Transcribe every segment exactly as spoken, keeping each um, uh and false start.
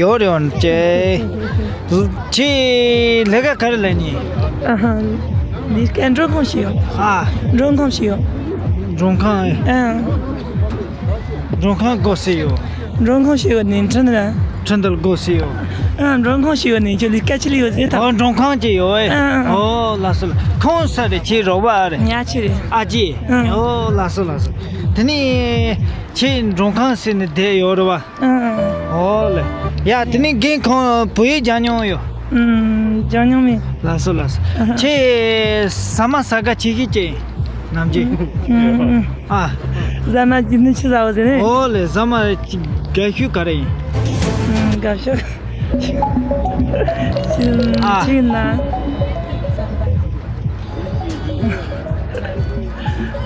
ཡོད་རེད་ཅེ། ཁྱེད་ལས་ཀ་ག་རེ་ལས་ནི། ཨ་ཧ། འདི་སྐད་མགྲོན་ཁང་ཞིག་ཡོད། ཨ། མགྲོན་ཁང་ཞིག་ཡོད། མགྲོན་ཁང་། ཨ། མགྲོན་ཁང་སྒོ་ཕྱེ་ཡོད། མགྲོན་ཁང་ཞིག་ཡོད་ནི་ཁྲིན་ཏུ་ལ། ཁྲིན་ཏུ་ལ་སྒོ་ཕྱེ་ཡོད། ཨ། མགྲོན་ཁང་ཞིག་ཡོད་ནི་ཁྱོད་ལས་ཀ་ཅི་ལས་ཡོད་ཟེར་ཐལ། ཨོ། མགྲོན་ཁང་ཅིག་ཡོད་ཨེ། ཨ། ཨ། ཨོ་ལགས་སོ། ཁོང་སུ་རེད། ཁྱེད་རོགས་པ་རེད། ཉག་ཆེ་རེད། ཨ་ཅེ། ཨ། ཨོ་ལགས་སོ་ལགས་སོ། དེ་ནས་ཁྱེད་མགྲོན་ཁང་ཟེར་ནས་བསྡད་ཡོད་རེད་བ། ཨ། ཨོ་ལེ། ཡ་དེ་ནས་རྒན་ཁོང་བོད་ཡིག་སྦྱང་མྱོང་ཡོད། ཨུམ། སྦྱང་མྱོང་མེད། ལགས་སོ་ལགས་སོ། ཨ་ཧ། ཁྱེད་ཟ་མ་ཟ་ག་ཆེ་ཤོས་ཅིག་ནམ་རྒྱུན། ཨུམ། ཨ། ཟ་མ་རྒྱུན་ནི་ཆི་ཟ་བ་ཟེར་ནས། ཨོ་ལེ། ཟ་མ་དགའ་ཤོས་ག་རེ་ཡིན། ཨུམ། དགའ་ཤོས། ཨ། ཆི་ན།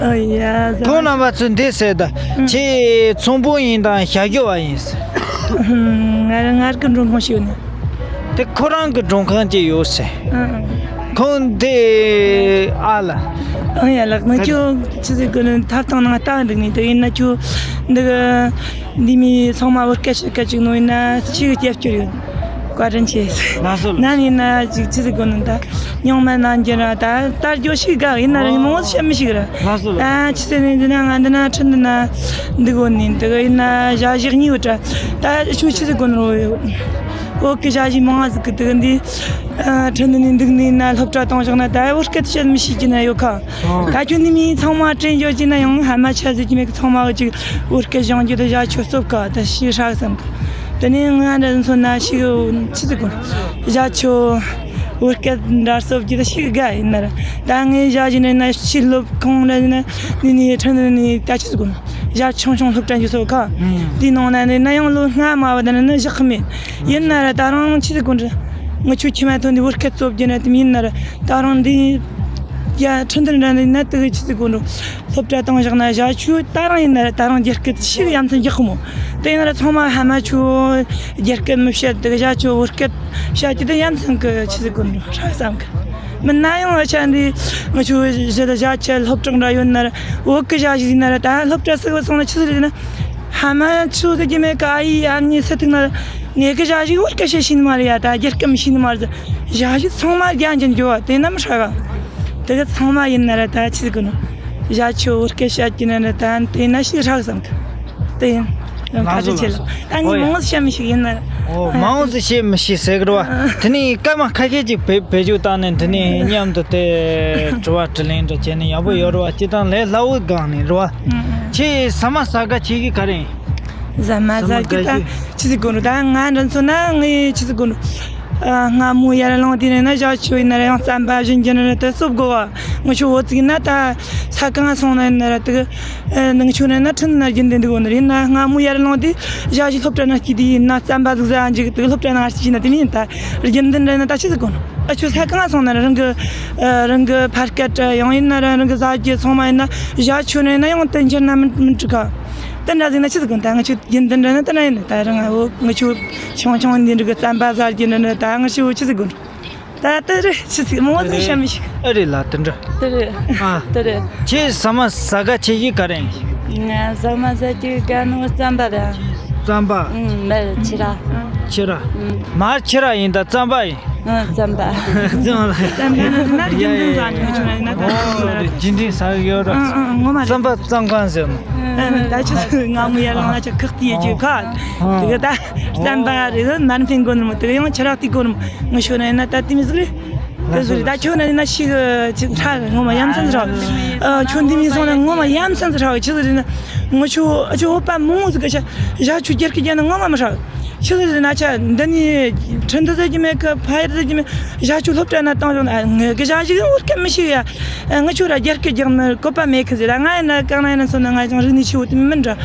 ཨ་ཡ། ཁོང་རྣམ་པ་ཚོས་འདི་ཟེར་ད། ཨུམ། ཁྱེད་ཚོང་དཔོན་ཡིན་དང་ཞབས་ཞུ་བ་ཡིན་ཟེར། ཨུམ། ང་རང་སྔར་གི་མགྲོན་ཁང་ཞིག་ཡོད་ནི། དེ་ཁོ་རང་གི་མགྲོན་ཁང་ཅིག་ཡོད་ཟེར། ཨུམ། ཁོང་འདི་ཨ་ལ། ཨ་ཡ་ལགས། ང་ཁྱོད་ཆི་ཟིག་གི་ནི་ཐབ་ཐང་ནང་ལྟ་འདུག་ནི། དེ་ཡིན་ན་ཁྱོད་འདི་གི་འདི་མི་ཚང་མ་བོད་སྐད་ཤེས་སྐད་ཅིག་ནོ་ཡིན་ན་ཅིག་སྐྱབས་བཅོལ་ཡོད། བཀའ་དྲིན་ཆེ། ལགས་སོ་ལགས། ནམ་ཡིན་ན་ཅིག་ཆི་ཟིག་གོ་ནི་ད། རྙིང་མ་ནང་གྱི་ར་ད་ལྟར་རྒྱོ་ཞིག་དགའ་ཡིན་ན་ར་མང་བོ་བཤད་མི་ཤེས་ར། ལགས་སོ་ལགས། ད་ཆི་ཟེར་ནི་འདི་ན་ང་འདི་ན་ཁྲིན་འདི་ན་འདི་གོ་ནི་འདི་ག་ཡིན་ན་ཞག་ཞག་གཉིས་ཡོད་དྲ། ད་ཆུ་ཆི་ཟིག་གོ་ནི་རོ། བོད་ཀྱི་ཞག་ཞིག་མང་ང་ཟིག་གི་དེ་ག་འདི་ཁྲིན་འདི་ནི་འདུག་ནི་ན་སློབ་གྲྭ་བཏང་བཞག་ན་ད་བོད་སྐད་བཤད་མི་ཤེས་ཀྱི་ན་ཡོད་ཁ། ད་ཁྱོད་འདི་མི་ཚང་མ་དྲན་འཇོག་ཀྱི་ན་ཡང་ཧ་མ་ཆ་ཟིག་གི་མེད་གི། ཚང་མ་གི་ཅིག་བོད་སྐད་སྦྱང་རྒྱུ་དེ་ཞག་ཆོ་སོབ་ཀ་ད་ཤི་ཧྲག་བསམ་གི། དེ་ནས་ང་འདྲ་མཚོན་ན་ཤི་གི་ཆི་ཟིག་གོ་ཞག་ཆོ་བོད་སྐད་འདྲ་སོབ་ཀྱི་ད་ཤི་གི་དགའ་ཡིན་ན་ར། ད་ངས་ཞག་ཞིག་ནས་ན་ཤི་སློབ་ཁང་འདྲ་ནས་ནི་ནི་ཁྲིན་ནི་ནི་ད་ཆི་ཟིག་གོ་ཞག་ཆུང་ཆུང་སློབ་གྲྭ་འཇུ་སོབ་ཀ། དེའི་ནང་ན་ནི་ན་ཡང་ལོ་ལྔ་མ་བ་ད་ནི་ནི་བཞག་གི་མེད། ཡིན་ན་ར་ད་རང་ཆི་ཟིག་གོ་འདྲ། ངི་ཆོ་ཁྱི་མ་ཐོན་འདི་བོད་སྐད་སློབ་རྒྱུ་ན་དེ་མིན་ན་ར་ད་རང་འདི་ཡ་ཁྲིན་ཏུ་འདྲ་ནི་ན་དེ་གི་ཆི་ཟིག་གོ་འགྲོ། སློབ་གྲྭ་བཏང་བཞག་ན་ཞག་ཆོ་ད་རང་ཡིན་ན་ར་ད་རང་རྒྱ་སྐད་ཤི་གི་ཡ་མཚན་རྒྱག་གི་མོ། དེ་ཡིན་ན་ར་ཚང་མ་ཧ་མ་ཆོ་རྒྱ་སྐད་མི་བཤད་དེ་གི་ཞག་ཆོ་བོད་སྐད་བཤད་ཀྱི་དེ་ཡ་མཚན་གི་ཆི་ཟིག་གོ་འགྲོ་ཧྲ་བསམ་གི། མི་ན་ཡང་ཨ་ཆ་འདི་ངི་ཆོ་ཞི་ད་ཞག་ཆ་སློབ་གྲོགས་འདྲ་ཡོད་ན་ར་བོད་གི་ཞག་ཞིག་ཡིན་ན་ར་ད་སློབ་གྲྭ་ཟིག་བ་སོང་ན་ཆི་ཟིག་རེད་ན། ཧ་མ་ཆུ་ཟེར་གྱི་མེད་ཀ། ཨ་ཡི་ཨ་ནི་སེ་ཐིག་ན་ངེད་ཀྱི་ཞག་ཞིག་བོད་སྐད་བཤད་ཤེས་ནི་མ་རེད་ཡ། ད་རྒྱ་སྐད་མི་ཤེས་ནི་མ་རེད། ཞག་ཞིག་ཚང་མ་རྒྱ་འཇམ་འགྱོ་བ་དེ་ན་མི་ཧྲ་ག། དེ་ག་ཚང་མ་ཡིན་ན་ར་ད་ཆི་ཟིག་གོ་ནོ། ཞག་ཆོ་བོད་སྐད་བཤད་ཀྱི་ན་ར་ད་དེ་ན་ཞིག་ཧྲ་ག་བསམ་གི། དེ་ཡིན། ལགས་སོ་ལགས་སོ། ད་ངས་ཨོ་ཡ། མང་ཟིག་བཤད་མི་ཤེས་ཡིན་ན་ར། ཨོ་མང་ཟིག་བཤད་མི་ཤེས་ཟེར་གི་ར་བ། དེ་ནས་སྐར་མ་ཁ་ཤས་ཅིག་བེད་བེད་སྤྱོད་བཏང་ནས་དེ་ནས་མཉམ་དུ་དེ་དྲི་བ་དྲིས་ལན་འདྲ་བྱས་ནས་ཡག་པོ་ཡོད་ར་བ། སྤྱིར་བཏང་ལས་སླ་བོའི་སྒང་ནས་ར་བ། ཨང་ཨང་། ཁྱེད་ཟ་མ་ཟ་ག་ཆེ་གི་ག་རེ་ཡིན། ཟ་མ་ཟ་གི་ད་ཆི་ཟིག་གོ་རུ་ད་ང་འདྲ་མཚོན་ན་ངས་ཆི་ཟིག་གོ་རུ། ཨ། སྔ་མོ་ཡར་ལངས་དུས་ནས་ན་ཞག་ཆོ་ཡིན་ན་ར་ཡང་རྩམ་པ་བཞིན་གྱི་ནི་དེ་སོབ་དགོ་བ། ངི་ཆོ་བོ་ཙིག་ན་ད་ས་གང་སོང་ན་ཡིན་ན་ར་དེ་གི་ནང་ཆོ་ནས་ན་ཁྲིན་ན་རྒྱུན་ལྡན་འདུག་གོ་ནི་རེད་ན། སྔ་མོ་ཡར་ལངས་དུས་ཞག་ཞིག་སློབ་གྲྭ་ན་སྐྱིད་དུས་ཡིན་ན་རྩམ་པ་ཟིག་ཟ་འཇིག་དེ་གི་སློབ་གྲྭ་ན་སྐྱིད་ན་དེ་མིན་ད་རྒྱུན་ལྡན་རེད་ན་ད་ཆི་ཟིག་གོ་ནི། ཨ་ཆོ་ས་གང་སོང་ན་རང་གི་ཨ་རང་གི་ཕ་སྐད་ཡང་ཡིན་ན་ར་རང་གི་ཟ་རྒྱུ་ཚང་མ་ཡིན་ན་ཞག་ཆོ་ནས་ན་ཡང་དེ་འགྱུར་ན་མི་མི་འགྲིག་ག། དེ་འདྲ་ཟིག་ན་ཆི་ཟིག་གོ་ནི། ད་ང་ཆོ་རྒྱུན་ལྡན་རེད་ན་དེ་འདྲ་ཡིན་ད་རང་ཨོ་ང་ཆོ་ཆུང་ཆུང་འདི་འདྲ་གི་རྩམ་པ་ཟ་རྒྱུ་ནི་ནི་ད་ང་ཆོ་ཆི་ཟིག་གོ་ནི། ད་དེ་རེད་ཆི་ཟིག་མོ་ཟིག་བཤད་མི་ཤེས། ཨེ་རེད་ལ་དེ་འདྲ། དེ་རེད། ཨ། དེ་རེད། ཁྱེད་ཟ་མ་ཟ་ག་ཆེ་ཤོས་ག་རེ་ཡིན། ང་ཟ་མ་ཟ་རྒྱུ་དགའ་ནོ་རྩམ་པ་ར། རྩམ་པ། ཨུམ། མར་ཕྱུ་ར། ཕྱུ་ར། ཨུམ། མར་ཕྱུ་ར་ཡིན་ད་རྩམ་པ་ཡིན། ཨུམ། རྩམ་པ། རྩམ་པ། རྩམ་པ་ན་ཟིན་ན་རྒྱུན་ལྡན་ཟ་ནི་ཆུང་ན་ན་ད། ཨོ་རེད་རྒྱུན་ལྡན་ཟ་གི་ཡོད་ར། ཨུམ་ཨུམ་ངོ་མ་རེད། རྩམ་པ་རྩམ་གང་ཟེར་ནོ། ཨུམ་ད་ཆི་ཟིག་སྔ་མོ་ཡར་ལངས་ན་ཆ་ཁག་ཏི་ཡེ་ཅིག་ཁ། དེ་ག་ད་རྩམ་པ་རེད་ན་མར་འཕེན་གོ་ནི་མོ་དེ་ག་ཡང་ཕྱུ་ར་ཏི་གོ་ནི་མོ། ངི་ཆོ་ན་ཡིན་ན་ད་དེ་མི་ཟིག་རེད། དེ་ཟིག་རེད། ད་ཁྱོད་ན་ཡིན་ན་ཤི་གི་ཅིག་ཧྲ་གི་ངོ་མ་ཡ་མཚན་ཟིག་ཧྲ་གི། ཨ། ཁྱོད་འདི་མི་སོང་ན་ངོ་མ་ཡ་མཚན་ཟིག་ཧྲ་གི། ཆི་ཟིག་རེད་ན་ངི་ཆོ་ཨ་ཆོ་ཨོ་པ་མང་བོ་ཟིག་གི་ཆ་ཞག་ཆོ་རྒྱ་སྐད་རྒྱག་ན་ངོ་མ་མི་ཧྲ་གི། ཆི་ཟིག་རེད་ན་ཆ་འདི་ནི་ཁྲིན་ཏུ་ཟེར་གྱི་མེད་གི། ཕ་ཡར་ཟེར་གྱི་མེད། ཞག་ཆོ་སློབ་གྲྭ་ན་བཏང་བྱུང་ན་ངེད་གི་ཞག་ཞིག་བོད་སྐད་མི་ཤེས་ཡ། ངི་ཆོ་ར་རྒྱ་སྐད་རྒྱག་ནི་བཀོད་པ་མེད་གི་ཟེར། ང་ཡིན་ན་གང་ན་ཡིན་ན་སོང་ན་ང་ཅང་རིག་གནས་ཆེ་བོ་དེ་མིན་འདྲ།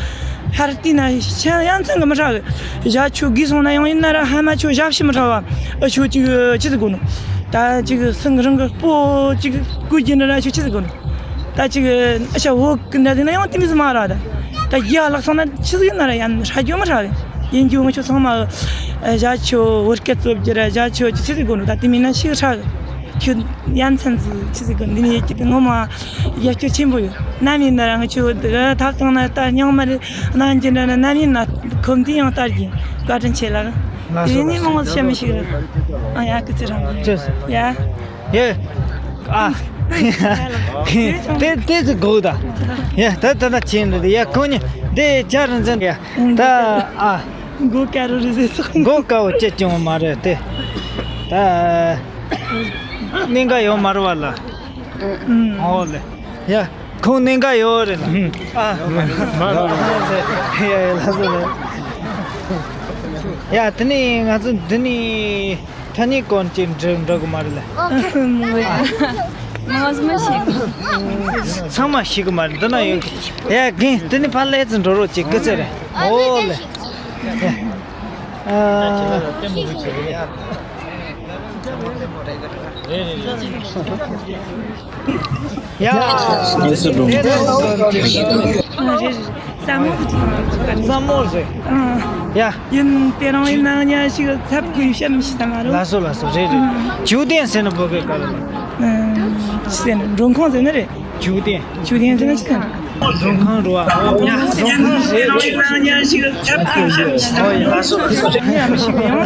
ཧར་ཏི་ན་ཤ་ཡ་མཚན་གི་མི་ཧྲ་གི། ཞག་ཆོ་གི་སོང་ན་ཡང་ཡིན་ན་ར་ཧ་མ་ཆོ་ཞབས་ཕྱི་མི་ཧྲ་བ། ཨ་ཆོ་ཅིག་ཅི་ཟིག་གོ་ནོ། ད་ཅིག་སང་རང་གི་སྤོ་ཅིག་བསྐུལ་གྱི་འདྲ་ན་ཆོ་ཅི་ཟིག་གོ་ནོ། ད་ཅིག་ཨ་ཤ་འོ་གི་འདྲ་ཟིག་ན་ཡང་དེ་མི་ཟིག་མ་ར། ད་ད་རྒྱ་ལག་སོང་ན་ཆི་ཟིག་ཡིན་ན་ར་ཡང་ཧྲ་རྒྱུ་མི་ཧྲ་གི། ཡིན་རྒྱུ་ང་ཆོ་ཚང་མ་ཨ་ཞག་ཆོ་བོད་སྐད་སློབ་རྒྱུ་ར་ཞག་ཆོ་ཅི་ཆི་ཟིག་གོ་ནོ། ད་དེ་མིན་ན་ཤི་ཧྲ་གི། ཁྱོད་ཡ་མཚན་ཟིག་ཆི་ཟིག་གོ་འདི་ནས་ཡེ་ཀྱི་དེ་ངོ་མ་ཡ་སྐྱོ་ཆེན་པོ་ཡོད། ནམ་ཡིན་ན་ར་ང་ཆོ་དེ་ཐབ་ཚང་ན་ལྟ་རྙིང་མ་རེད་གནང་རྒྱུ་འདྲ་ན་ནམ་ཡིན་ན་ཁོམ་དུས་ཡང་ལྟ་རྒྱུ། བཀའ་དྲིན་ཆེ་ལགས། ལགས་སོ། དེ་ནི་མང་བོ་བཤད་མི་ཤེས་ར། ཨ་ཡ་ཀི་ཙི་རང་། ཅེས། ཡ། ཡེ། ཨ། དེ་དེ་ཚོ་དགོས་ད། ཡ་ད་ད་ད་ཆེན་འདི་ཡ་ཁོ་ནི་དེ་ཅ་རང་ཚན་ཡ་ད་ཨ། མགོ་དཀར་རུ་རེད་ཟེར་སོང་། མགོ་དཀར་བོ་ཅེ་ཅུང་མ་རེད་དེ། ད་གནད་འགག་ཡོད་མ་རེད་བ་ལ། ཨོ་ལེ། ཡ། ཁོང་གནད་འགག་ཡོད་རེད་ལ། ཨ། ཡ་ཡ་ལགས་སོ་ལགས། ཡ་དེ་ནི་ང་ཚོ་འདི་ནི་ཐ་སྙད་སྐོར་ཅིག་འགྲོ་འགྲོ་གི་མ་རེད་ལ། ང་ཚོ་མ་ཤེས་གི། ཚང་མ་ཤེས་གི་མ་རེད། འདི་ན་ཡོད་གི། ཡ་རྒན་དེ་ནི་ཕར་ལས་ཙི་འགྲོ་རོགས་ཅིག་སྐུ་ཚེ་རེད། ཨོ་ལེ། ཡ། ཨ། ཡ། ཡེ་སུ་སྒྲུང་། ཨ་རེད་རེད། ས་མོ་ཟིག་ས་མོ་ཟིག་ཨ། ཡ། ཡིན་དེ་རང་ཡིན་ན་ཉ་ཞིག་ཚབ་ཀུན་བཤད་མི་ཤེས་ད་མ་རུ། ལགས་སོ་ལགས་སོ། རེད་རེད། ཇུ་ཏན་ཟེར་ན་བོད་སྐད་ག་རེ་ལ། ཨ། ཅི་ཟེར་ན་མགྲོན་ཁང་ཟེར་ན་རེད། ཇུ་ཏན། ཇུ་ཏན་ཟེར་ན་ཅི་ཟེར་ན། མགྲོན་ཁང་རུ་བ། ཡ་མགྲོན་ཁང་རེད། ཨོ་ཡ་ལགས་སོ་ལགས་སོ། ཉན་མི་ཤེས་ཡང་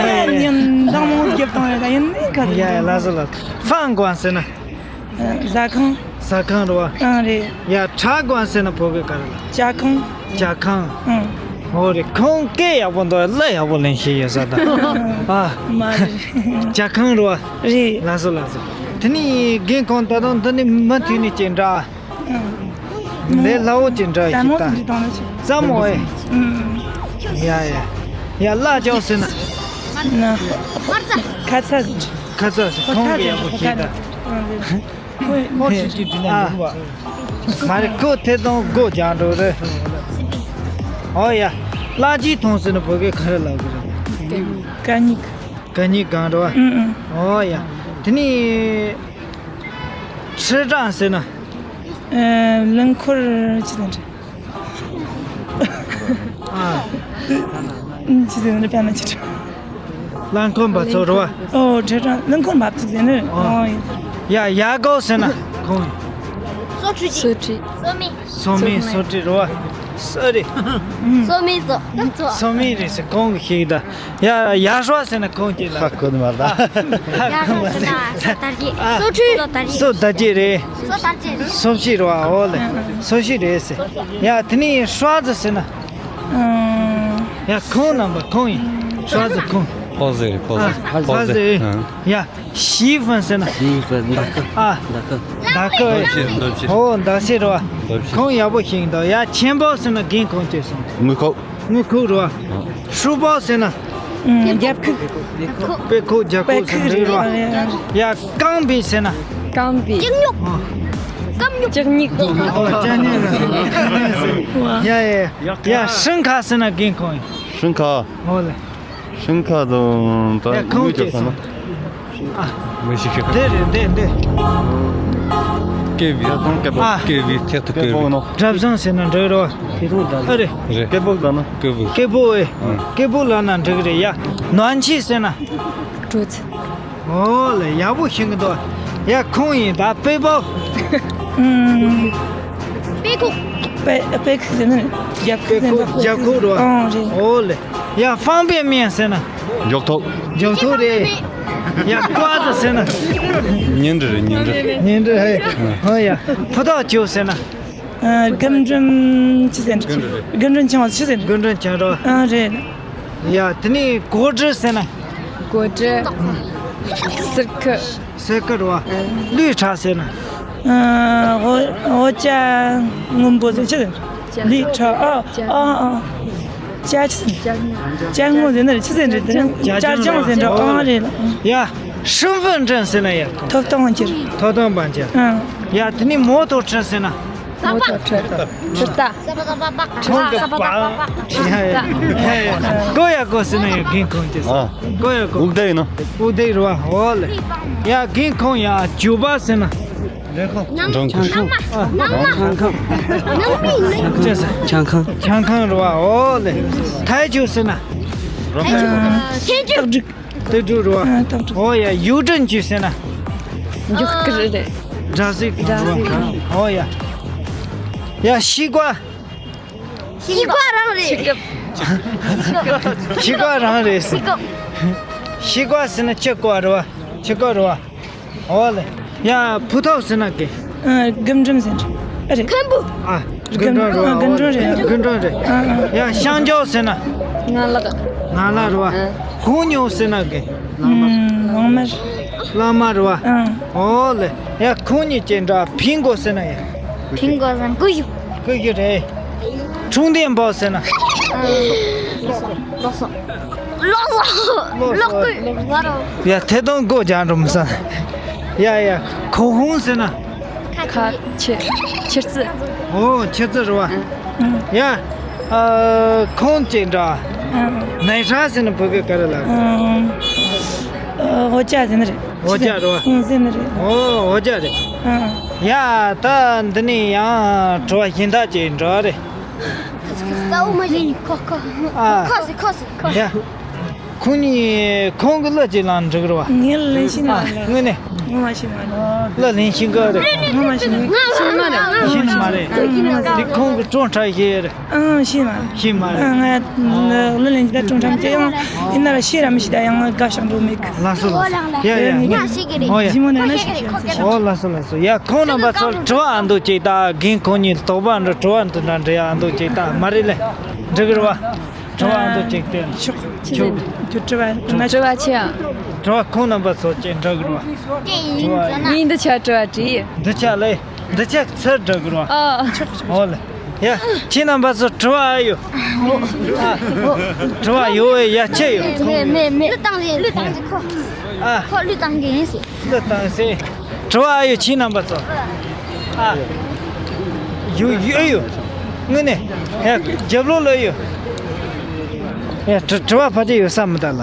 ཡིན་ཡིན་མདང་མོ་རྒྱབ་བཏང་ཡོད་ད་ཡིན་ནི་ག་རེད། ཡ་ཡ་ལགས་སོ་ལགས། ཧྥང་ཀོན་ཟེར་ན། ཟ་ཁང་། ཟ་ཁང་རེད་བ། ཨང་རེད། ཡ་ཁྲ་ཀོན་ཟེར་ན་བོད་སྐད་ག་རེ་ལ། ཇ་ཁང་། ཇ་ཁང་། ཨང་། འོ་རེད། ཁོང་སྐད་ཡག་པོ་འདུག་གླུ་ཡག་པོ་ལེན་ཤེས་ཡོད་ས་ད། ཨ། མ་རེད། ཇ་ཁང་རེད་བ། རེད། ལགས་སོ་ལགས་སོ། དེ་ནི་རྒན་ཁོང་ད་དུང་འདི་ནི་མུ་མཐུད་ནས་ཅིག་འདྲ། ཨང་། ལས་སླ་བོ་ཅིག་འདྲ་ཞིག་ད། ཙམ་མོ་ཨེ། ཨང་། ཡ་ཡ། ཡ་ལ་ཅོག་ཟེར་ན། ན། ཁ་ཚ། ཁ་ཚ་ཟེར། ཁོང་གི་ཡག་པོ་ཤེས་ད། ཨང་རེད། ཁོ་ཁོ་ཁྲིད་ཀྱི་དྲིན་ལན་འདུག་བ། མ་རེད། ཁོ་ཐེ་གཏོང་སྒོ་རྒྱག་འགྲོ་རེད། ཨོ་ཡ། གླ་ཅིག་ཐོང་ཟེར་ན་བོད་སྐད་ག་རེ་ལབ་གི་རེད། གད་སྙིགས། གད་སྙིགས་སྒང་རེད་བ། ཨུ་ཨུ། ཨོ་ཡ། དེ་ནི་ཁྲི་ཀྲང་ཟེར་ན། ཨ། རླངས་འཁོར་ཅི་ཟེར་ན་རེད། ཨ། ཅི་ཟེར་ན་རེད་དཔེར་ན་ཅི་རེད། རླངས་འཁོར་འབབ་ཚུགས་རེད་བ། ཨོ་ཁྲི་ཀྲང་རླངས་འཁོར་འབབ་ཚུགས་ཟེར་ནི། ཨོ། ཨོ་ཡིན། ཡ་ཡ་གོ་ཟེར་ན་ཁོང་། སོ་ཁྲི། སོ་ཁྲི། སོ་མི། སོ་མི། སོ་ཁྲི་རེད་བ། སོ་རེད། སོ་མི་ཚོ་ཚོ། སོ་མི་རེད་ཟེར་ཁོང་གིས་ཤེས་ད། ཡ་ཡ་ཧྲོ་ཟེར་ན་ཁོང་གིས་ལ། ཧ་གོ་ནི་མ་རེད། ཡ་ཧྲོ་ཟེར་ན་སོ་དར་རྒྱས། ཨ། སོ་ཁྲི། སོ་དར་རྒྱས། སོ་དར་རྒྱས་རེད། སོ་དར་རྒྱས་རེད། སོ་ཤི་རེད་བ། ཨོ་ལེ། སོ་ཤི་རེད་ཟེར། ཡ་དེ་ནི་ཧྲོ་ཟེར་ཟེར་ན། ཨང་། ཡ་ཁོང་རྣམ་པ་ཁོང་ཡིན། ཧྲོ་ཟེར་ཁོང་། ཕོ་ཟེར་ཕོ་ཟེར། ཨ། ཕོ་ཟེར། ཨང་། ཡ། ཞི་ཧྥན་ཟེར་ན། ཞི་ཧྥན་མདའ་ཁུ། ཨ། མདའ་ཁུ། མདའ་ཁུ། འདོད་ཕྱིར། འདོད་ཕྱིར། ཨོ་མདའ་ཤེས་རེད་བ། འདོད་ཕྱིར། ཁོང་ཡག་པོ་ཤེས་འདུག་ཡ་ཆེན་པོ་ཟེར་ན་རྒན་ཁོང་ཅེས་སོང་། དངུལ་ཁོག་དངུལ་ཁོག་རེད་བ། ཧྲུ་པོ་ཟེར་ན། ཨུམ། རྒྱབ་ཁུག་དཔེ་ཁུག་རྒྱབ་ཁུག་ཟེར་འདུག་རེད་བ། ཡ་རྐང་པི་ཟེར་ན། རྐང་པི། ལྕགས་སྨྱུག་ཨོ། ལྕགས་སྨྱུག་ཨོ་ལྕགས་སྨྱུག་ཡ་ཡ་ཡ། ཡ་ཧྲིན་ཁ་ཟེར་ན་རྒན་ཁོང་ཡིན། ཧྲིན་ཁ། ཨོ་ལེ། ཤིང་ཁ་དང་ད། ཡ་ཁོང་ངུ་ཅོ་ཁ་ན། ཨ། མི་ཤི་ཁ། འདི་རེད་འདི་འདི། ཀེ་བི། ད་དང་ཀེ་པོ། ཨ། ཀེ་བི་ཐེག་ཐུ་ཀེ་བི། ཀེ་པོ་ནོ། གྲབས་བཟང་ཟེར་ན་འགྲིག་རོ། ཨ་རེད། རེད། ཀེ་པོ་ད་ན། ཀེ་བུ། ཀེ་པོ་ཨེ། ཨ། ཀེ་པོ་ལ་ན་འགྲིག་རེད་ཡ། ནོན་ཆི་ཟེར་ན། གྲོ་ཚི། ཨོ་ལེ་ཡག་པོ་ཤེས་གི་འདུག་ཡ་ཁོང་ཡིན་ད་དཔེ་པོ། ཨུམ། དཔེ་ཁུག་དཔེ་དཔེ་ཁུག་ཟེར་ན་རྒྱབ་ཁུག་ཟེར་ན། རྒྱབ་ཁུག་རོ། ཨང་རེད། ཨོ་ལེ། ཡ་ཧྥང་པེ་མེན་ཟེར་ན། འཇོག་ཐོག་འཇོག་ཐོག་རེད། ཡ་ཀོ་ཨ་ཙི་ཟེར་ན། ཉིན་རེ་རེད་ཉིན་རེ། ཉིན་རེ་ཧེ། ཧོ་ཡ། ཕུ་ཐག་ཆོད་ཟེར་ན། ཨ། རྒན་སྒྲོན་ཅི་ཟེར་ན། རྒན་སྒྲོན་ཆང་ཅི་ཟེར་ན། རྒན་སྒྲོན་ཆང་རོ། ཨ་རེད། ཡ་དེ་ནི་གོ་དྲི་ཟེར་ན། གོ་དྲི། སིར་ཁུ། སིར་ཁུ་རོ། ལུས་ཁྲག་ཟེར་ན། ཨ། འོ་འོ་ཅ་སྔོན་པོ་ཟེར་ཅི་ཟེར་ན། ལུས་ཁྲག་ཨ་ཨ་ཨ། ཅ་ཅི་ཟེར་ན། ཅ་སྔོ་ཟེར་ན་རེད་ཅི་ཟེར་ན་རེད་དེ་ནི་ཅ་ཅང་ཟེར་འགྲོ་ཨ་རེད་ལ། ཡ་ཧྲིན་ཧྥུན་ཀྲན་ཟེར་ན་ཡ། ཐོབ་ཐང་ཅི། ཐོབ་ཐང་པ་ཅི། ཨ། ཡ་དེ་ནི་མོ་ཐོ་ཁྲི་ཟེར་ན། མོ་ཐོ་ཁྲི། ཁྲི་ད། ཁོང་གི་པ། ཡ་ཡ། གོ་ཡ་གོ་ཟེར་ན་ཡ་རྒན་ཁོང་ཅི། ཨ། གོ་ཡ་གོ། འུག་དེ་ཡིན་ནོ། འུག་དེ་རུ་བ་ཧོ་ལེ། ཡ་རྒན་ཁོང་ཡ་ཇུ་པ་ཟེར་ན། འགྲོ་ཁོ། ནང་ཁོ། ཆང་ཁང་། ནང་མི་ནང་། ཅི་ཟེར། ཆང་ཁང་། ཆང་ཁང་རུ་བ་ཧོ་ལེ། ཐའི་ཇུ་ཟེར་ན། ཐའི་ཇུ། ཐའི་ཇུ། སྟག་ཕྲུག་སྟག་ཕྲུག་རེད་བ། ཨ། སྟག་ཕྲུག་ཨོ་ཡ། ཡུའུ་ཀྲིན་ཅུས་ཟེར་ན། མགྱོགས་ཀྱི་རེད། སྒྲ་གཟིགས་སྒྲ་གཟིགས། ཨོ་ཡ། ཡ་ཤི་ཀ་བ། ཤི་ཀ་བ་རང་རེད། ཤི་ཀ་བ། ཤི་ཀ་རང་རེད་ཟེར། ཤི་ཀ་ཟེར་ན་ཁྱི་ཀ་རེད་བ། ཁྱི་ཀ་རེད་བ། འོ་ལེ། ཡ་ཕུ་ཐའོ་ཟེར་ན་གི། ཨ། རྒུན་འབྲུམ་ཟེར་རེད། ཨ་རེད། ཁམ་བུ། ཨ། རྒུན་འབྲུམ་རེད་བ། རྒུན་འབྲུམ་རེད། རྒུན་འབྲུམ་རེད། ཨ་ཨ། ཡ་ཤང་ཇའོ་ཟེར་ན། ང་ལག་ང་ལག་རེད་བ། ཨ། ཧུང་ཉིའུ་ཟེར་ན་གི། ཨ། ལག་དམར། ལག་དམར་རེད་བ། ཨ། འོ་ལེ། ཡ་ཁོང་གཉིས་ཀྱི་འདྲ་ཕིང་གོ་ཟེར་ན་ཡ། ཕིང་གོ་ཟེར་ན་ཀུ་ཡུ། ཀུ་ཡུ་རེད། ཁྲུང་ལྡན་པའོ་ཟེར་ན། ཨ། ལོག་སོང་། ལོག་སོང་། ལོག་སོང་། ལོག་སོང་། ལོག་སོང་། ཡ་ཐེ་དོན་སྒོ་རྒྱག་འགྲོ་མི་ས། ཡ་ཡ། ཁོ་ཧུང་ཟེར་ན། ཁ་ཁྱི། ཁྱི་རྩི། ཨོ་ཁྱི་རྩི་རེད་བ། ཨ། ཡ། ཨ། ཁོང་ཅིག་འདྲ། ཨ། ནའི་ཧྲ་ཟེར་ན་བོད་སྐད་ག་རེ་ལབ། ཨ། ཨ། འོ་ཅག་ཟེར་ན་རེད། འོ་ཅག་རེད་བ། ཨ། ཟེར་ན་རེད། ཨོ་འོ་ཅག་རེད། ཨ། ཡ་ད་འདི་ནས་ཡང་དྲི་བ་གཞན་དག་ཅིག་འདྲ་རེད། ཁོ་ཁོ། ཨ། ཁོ་ཟེར་ཁོ་ཟེར་ཁོ། ཡ། ཁོང་གཉིས་ཁོང་གི་གླུ་ཅིག་བླངས་འགྲིག་རེད་བ། ངས་གླུ་ལེན་ཤེས་མ། ཨ། རེད། དངོས་གནས། ངོ་མ་ཤེས་མ་རེད། གླུ་ལེན་ཤེས་གི་རེད། ངོ་མ་ཤེས་མ། ཤེས་མ་རེད། ཤེས་མ་རེད། ཨང་། ངོ་མ་ཤེས་མ། དེ་ཁོང་གི་ཀྲོང་ཁྲ་ཤེས་རེད། ཨང་། ཤེས་མ། ཤེས་མ་རེད། ཨང་། ང་གླུ་ལེན་གྱི་ད་ཀྲོང་ཁྲ་མི་ཤེས། ཡང་ཡིན་ན་ར་ཤེས་ར་མི་ཤེས། ད་ཡང་དགའ་ཤོག་འགྲོ་མེད་གི། ལགས་སོ་ལགས་སོ། ཡ་ཡ། ཨོ་ཡ། ཞི་མོ་ནས་ན་ཤེས་ཤེས། ཨོ་ལགས་སོ་ལགས་སོ། ཡ་ཁོང་རྣམ་པ་ཚོར་དྲི་བ་ཨ་མདོ་ཅིག་ད་རྒན་ཁོང་གཉིས་དོགས་པ་འདྲ་དྲི་བ་འདི་འདྲ་འདྲི་ཡ་ཨ་མདོ་ཅིག་ད་མ་རེད་ལེ། འགྲིག་གི་རེད་བ། དྲི་བ་འདི་གཅིག་སྟེ། ཆོག་ཆོག་ཁྱོད་དྲི་བ་ན། དྲི་བ་ཆེ་ཡ། དྲི་བ་ཁོང་རྣམ་པ་ཚོ་གཅིག་འདྲི་གི་རེད་བ། ངས་འདི་ཆ་དྲི་བ་དྲིས། འདི་ཆ་ལས། འདི་ཆ་ཚུར་འདྲི་གི་རེད་བ། ཨ། ཨོ་ལེ། ཡ། ཁྱེད་རྣམ་པ་ཚོ་དྲི་བ་ཨ་ཡོད། ཨ། དྲི་བ་ཡོད་ཡ་ཆེ་ཡོད། མེད་མེད་མེད། གླུ་བཏང་ལེ། གླུ་བཏང་ལེ་ཁོ། ཨ། ཁོ་གླུ་བཏང་གི་ཡིན་ཟེར། གླུ་བཏང་ཟེར། དྲི་བ་ཨ་ཡོད་ཁྱེད་རྣམ་པ་ཚོ། ཨ། ཡོད་ཡོད་ཡོད། དངོས་གནས། ཡ། རྒྱབ་ལོགས་ལ་ཡོད། ཡ། དྲི་དྲི་བ་ཕལ་ཆེར་ཡོད་ས་མི་འདུག་ལ།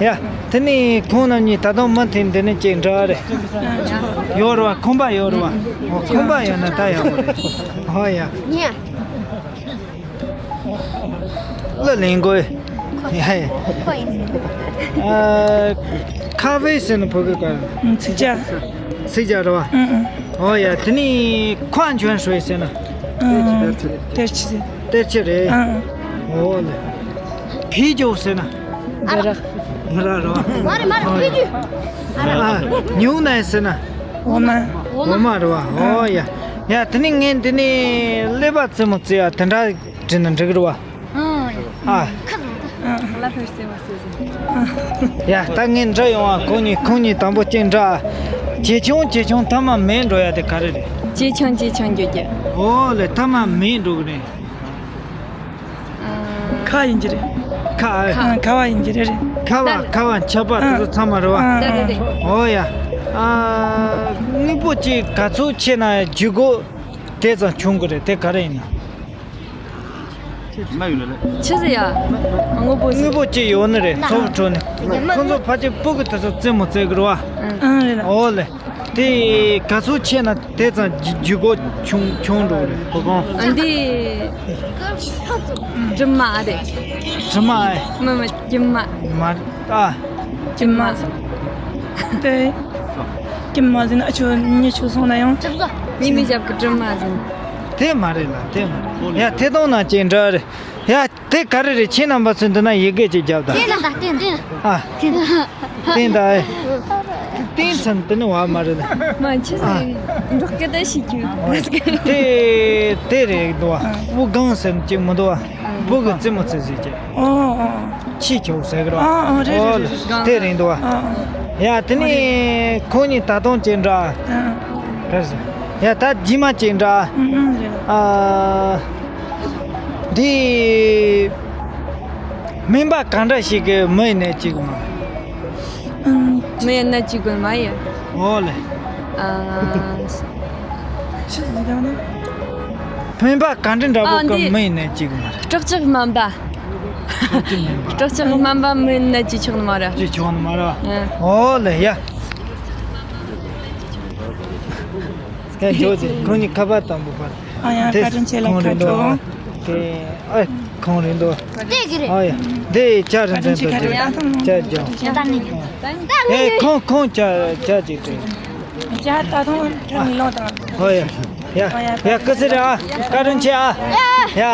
ཡ། དེ་ནས་ཁོང་རྣམ་གཉིས་ད་དུང་མུ་མཐུད་འདི་ནས་ཅིག་འདྲི་བ་རེད། ཡོད་རེད་བ། ཁོམ་པ་ཡོད་རེད་བ། འོ་ཁོམ་པ་ཡོད་ན་ད་ཡག་པོ་རེད། ཧོ་ཡ། གླུ་ལེན་དགོས། ཡ་ཡ། ཁོ་ཡིན། ཨ། ཁ་ཝེ་ཟེར་ན་བོད་སྐད་ག་རེ། ཚིག་ཇ། ཚིག་ཇ་རེད་བ། ཨང་ཨང་། ཨོ་ཡ། དེ་ནས་ཁོ་ཆོན་ཧྲུའེ་ཟེར་ན། ཨང་ཨང་། གཏེར་ཆོས་ཟེར། གཏེར་ཆོས་རེད། ཨང་ཨང་། ཨོ་ལེ། ཕི་ཇོ་ཟེར་ན། ཨ་རག་མི་རག་རེད་བ། མ་རེད་མ་རེད། ཕི་ཇོ། ཨ། ཉུང་ན་ཟེར་ན། འོ་མ། འོ་མ་རེད་བ། ཨོ་ཡ། ཡ། དེ་ནས་ངས་འདི་ནས་ཀླད་པ་རྩེད་མོ་རྩེ་ཡ་དེ་འདྲ་བྲིས་ན་འགྲིག་གི་རེད་བ། ཨ། ཡ། ད་ངས་འདྲི་ཡོང་བ། ཁོང་གཉིས་ཁོང་གཉིས་དང་པོ་གཅིག་འདྲི། ཇེ་ཆུང་ཇེ་ཆུང་ཐ་མ་མེད་འགྲོ་ཡ་དེ་ག་རེ་རེད། ཇེ་ཆུང་ཇེ་ཆུང་འགྱོ་རྒྱུ། ཨོ་ལེ། ཐ་མ་མེད་འགྲོ་གི་རེད། ཁ་ཡིན་གྱི་རེད། ཁ། ཁ་བ་ཡིན་གྱི་རེད། ཁ་བ་ཁ་བ་ཆབ་པ་དེ་ཚོ་ཚང་མ་རེད་བ། ཨོ་ཡ། ཨ། དངོས་པོ་གཅིག་ག་ཚོད་ཆེ་ན་ལྗིད་གོ་དེ་ཙམ་ཆུང་གི་རེད། དེ་ག་རེ་ཡིན་ན། ཆི་ཟེར་ཡ། དངོས་པོ་ཟེར། དངོས་པོ་གཅིག་ཡོད་ནི་རེད། ཚོགས་ཁྲོད་ནས། ཁོང་ཚོ་ཕལ་ཆེར་སྤུ་གུ་དེ་ཚོ་རྩེད་མོ་རྩེ་གི་རེད་བ། ཨང་རེད་ལ། ཨོ་ལེ། དེ་ག་ཚོད་ཆེ་ན་དེ་ཙམ་ལྗིད་ལྗིད་གོ་ཆུང་ཆུང་འགྲོ་རེད། གོ་གང་། ཨ། འདི་གྲིབ་མ་རེད། གྲིབ་མ་ཨེ། མ་མ་གྲིབ་མ། མ་ཨ། གྲིབ་མ་ཟེར། དེ་གྲིབ་མ་ཟེར་ན་ཨ་ཆོ་ཉི་ཆོ་སོང་ན་ཡང་། ཉི་མའི་ཞབས་ཀྱི་གྲིབ་མ་ཟེར། དེ་མ་རེད་ལ། དེ་མ་རེད། ཡ། དེ་དང་ན་ཅན་འདྲ་རེད། ཡ། དེ་ག་རེ་རེད། ཁྱེད་རྣམ་པ་ཚོས་འདི་ན་ཡི་གེ་ཅིག་རྒྱབ་དང་། བསྟན་དང་བསྟན་དང་། ཨ། བསྟན་དང་། ཨེ། བསྟན་ཚུན་དེ་ནི་བ་མ་རེད། མ་ཆི་ཟིག་འབྲོག་སྐད་ད་ཤེས་རྒྱུ། དེ་དེ་རེད་འདུག་བ། དབུ་སྒང་ཟེར་ཅིག་མི་འདུག་བ། བུ་གི་རྩེད་མོ་རྩེ་ཟེར་ཅིག་ཨོ་ཨོ། ཕྱི་ཁྱོད་ཟེར་གི་རེད། ཨོ་ཨོ་རེད་རེད་རེད། དེ་རེད་འདུག་བ། ཨོ་ཨོ། ཡ། དེ་ནི་ཁོང་གཉིས་ད་དུང་ཅིག་འདྲ། ཨ། ག་རེ་ཟེར། ཡ། ད་རྗེས་མ་ཅིག་འདྲ། ཨ། ཨ། འདི་སྨན་པ་ག་འདྲ་ཞིག་གི་མི་ཡིན་ནའི་ཅིག་མ། ཨང་། མི་ཡིན་ན་ཅིག་དགོས་མ་ཡིན། ཨོ་ལེ། ཨ། ཆི་ཟིག་དང་ནི། སྨན་པ་ག་འདྲ་འདྲ་པོ་གི་མི་ཡིན་ནའི་ཅིག་མ། སྲོག་ཆགས་སྨན་པ། སྲོག་ཆགས་སྨན་པ། སྲོག་ཆགས་སྨན་པ་མི་ཡིན་ན་ཅིག་ཆོག་ནི་མ་རེད། ཅིག་ཆོག་ནི་མ་རེད། ཨ། ཨོ་ལེ་ཡ། ཡ། འགྱོ་ཟེར། ཁོང་གཉིས་ཁ་པར་དང་པོ་པར། ཨ་ཡ། དེ་བཀའ་དྲིན་ཆེ་ལ། ཁོང་ཁ་རེད་འདུག་ཁྲོ། དེ་ཨ་ཁོང་རེད་འདུག་དེ་གི་རེད། ཨ་ཡ། དེ་ཅག་རེད། བཀའ་དྲིན་ཆེ། ཁ་རེད། ཅག་ཅག་ཡ། ད་ནི་ཨེ། ཁོང་ཁོང་ཅག་ཅག་ཅིག་རེད། ཅག་ད་དུང་ཁྲ་མི་ལོང་དང་། ཨ་ཡ། ཡ་ཡ། སྐུ་ཚེ་རིང་ཨ། བཀའ་དྲིན་ཆེ་ཨ། ཡ།